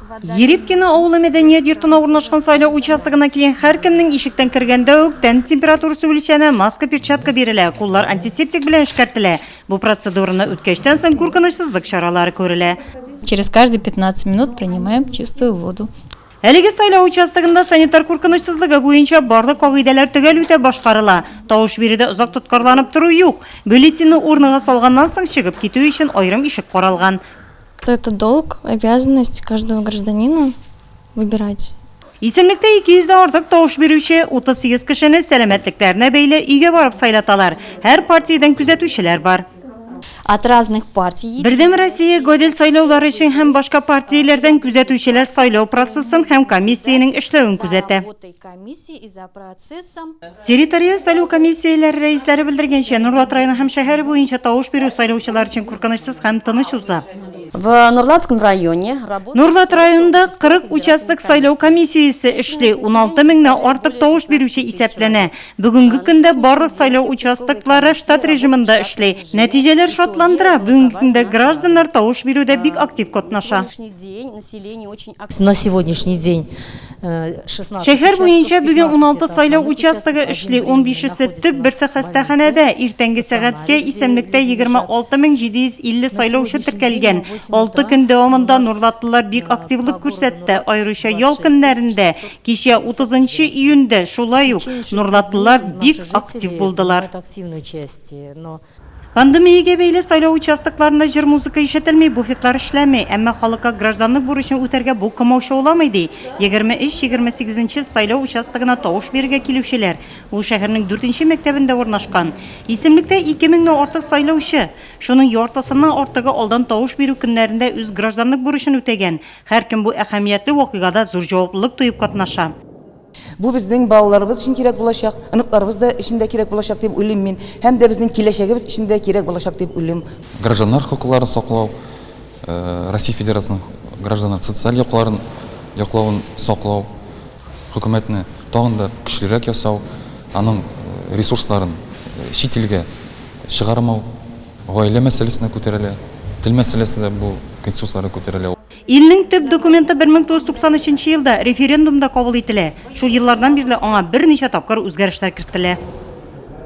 Ерепкино авылы мәдәният йортына урнашкан сайлау участогына килгән һәркемнең ишектән кергәндә үк тән температурасы үлчәнә, маска-перчатка бирелә, куллар антисептик белән эшкәртелә. Бу процедураны үткәчтән соң куркынычсызлык чаралары күрелә. Через каждые 15 минут принимаем чистую воду. Әлеге сайлау участогында санитар куркынычсызлыгы буенча барлык кагыйдәләр төгәл үтәп башкарыла. Тавыш бирүдә озак тоткарланып тору юк. Бюллетеньне урнага салганнан соң чыгып китү өчен аерым ишек каралган. Это долг, обязанность каждого гражданина выбирать. Исемлектә 200 дән артык тавыш бирүче, 38 кешене сәламәтлекләренә бәйле өйгә барып сайлаталар. Һәр партиядән күзәтүчеләр бар. От разных партий. Бердәм Россия, Гадел сайлаулар өчен һәм башка партияләрдән күзәтүчеләр сайлау процессын һәм комиссиянең эшләвен күзәтә. Территориаль сайлау комиссияләре рәисләре белдергәнчә, Нурлат районы һәм шәһәре буенча тавыш бирү сайлаучылар өчен куркынычсыз һәм тыныч уза. В Нурлатском районе работает Нурлат районында 40 участок сайлау комиссиясе эшли, 16 меңнән артык тавыш бирүче исәпләнә. Бүгенге көндә барлык сайлау участоклары штат режимында эшли. Нәтиҗәләр шатландыра, бүгенге көндә гражданнар тавыш бирүдә бик актив катнаша. На сегодняшний день 16 Шәһәр буенча бүген 16 сайлау участогы эшли, унбишесе төп, берсе хастаханәдә. Иртәнге сәгатькә исемлектә 26750 сайлаучы теркәлгән. Алты көн дәвамында нурлатлылар бик активлык күрсәтте, аеруча ял көннәрендә. Кичә 30 нчы июньдә шулай ук нурлатлылар бик актив булдылар. Пандемиягә бәйле сайлау участокларында җыр-музыка ишетелми, буфетлар эшләми. Әмма халыкка гражданлык бурычын үтәргә бу комаучауламый, ди 23-28 нче сайлау участогына тавыш бирергә килүчеләр. Ул шәһәрнең дүртенче мәктәбендә урнашкан. Исемлектә ике меңнән артык сайлаучы. Шуның яртысыннан артыгы алдан тавыш бирү көннәрендә үз гражданлык бурычын үтәгән. Һәркем бу әһәмиятле вакыйгада зур җаваплылык тоеп катнаша. Бу безнең балаларыбыз өчен кирәк булачак, оныкларыбыз да өчен дә кирәк булачак дип уйлыйм мин. Һәм дә безнең киләчәгебез өчен дә кирәк булачак дип уйлыйм. Гражданнар хокукларын саклау, Россия Федерациясенең гражданнар социаль якларын яклавын саклау, хөкүмәтне тагын да көчлерәк ясау, аның ресурсларын чит илгә чыгармау, гаилә мәсьәләсенә күтәрелә, тел мәсьәләсе дә бу конституцияләрдә күтәрелә. Илнең төп документы 1993 елда референдумда кабул ителә. Шул еллардан бирле аңа берничә тапкыр үзгәрешләр кертелә.